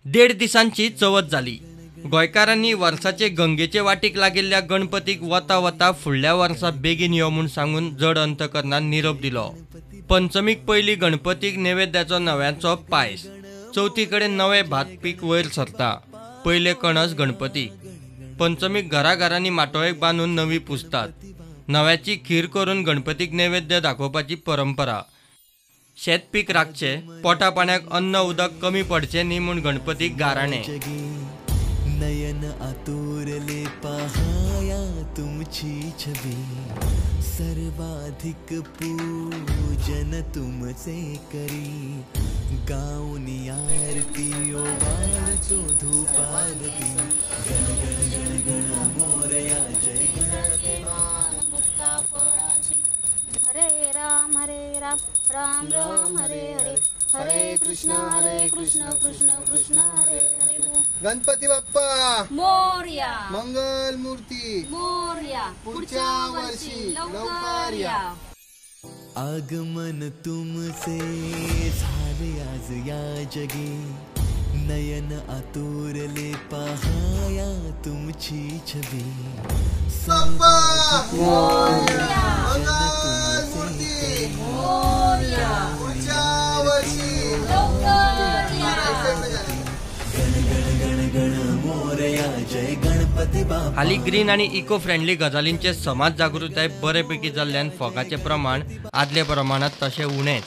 देड दिसांची चवथ जाली. गोंयकारांनी वर्साचे गंगेचे वाटीक लागिल्ल्या गणपतीक वता वता फुडल्या वर्सा बेगीन यो म्हूण सांगून जड अंतकरणान निरोप दिलो. पंचमीक पयली गणपतीक नैवेद्याचो नव्याचो पायस. चवथी कडेन नवे भात पीक वयर सरता. पयले कणस गणपतीक. पंचमीक घराघरांनी माटोळेक बांदून नवी पुजतात. नव्याची खीर करून गणपतीक नैवेद्य दाखोवपाची परंपरा. शेत पीक राखचे, पोटा पाण्याक अन्न उदक कमी पडचे न्ही म्हूण गणपतीक गाराणें. नयन आतुरले पाहाया तुमची छबी, सर्वाधिक पूजन तुमचे करी, गाऊन आरती ओवाळचो धूपारती, गण गण गण गण मोरया जय गणपती. हरे राम राम राम हरे हरे, हरे कृष्ण कृष्ण कृष्ण हरे हरे. गणपती बाप्पा मोरया, मंगल मूर्ती मोरया, पुढच्या वर्षी लवकर या. आगमन तुमचे झाले आज या जगी, नयन आतुरले पाहाया तुमची छबी, मंगल मूर्ती मोरया, पुढच्या वर्षी लवकर या. गण गण गण गण मोरया जय गणपती बाप्पा. हालीं ग्रीन आनी इको फ्रेंडली गजालींचे समाज जागृताय बरेपैकी जाल्ल्यान फोगाचें प्रमाण आदले प्रमाणांत तशें उणेंच.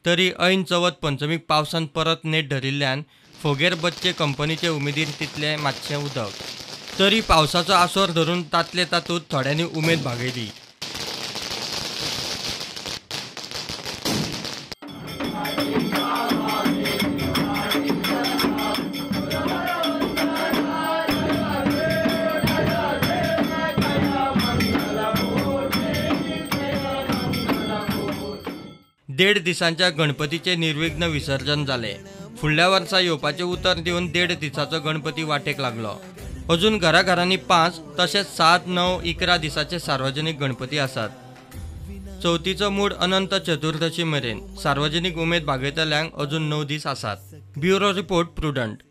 तरी ऐन चवथ पंचमीक पावसान परत नेट धरिल्ल्यान फोगेर बसचे कंपनीचे उमेदीर तितलें मातशें उदक. तरी पावसाचो आसोर धरून तांतले तातूंत थोड्यांनी उमेद भागयली. देड दिसांच्या गणपतीचे निर्विघ्न विसर्जन जालें. फुडल्या वर्सा येवपाचें उतर दिवन देड दिसाचो गणपती वाटेक लागलो. अजून घराघरांनी 5 तशेंच 7, 9, 11 दिसाचे सार्वजनीक गणपती आसात. चवथीचो मूड अनंत चतुर्दशी मेरेन. सार्वजनीक उमेद भागयतल्यांक अजून 9 दीस आसात. Bureau report, Prudent.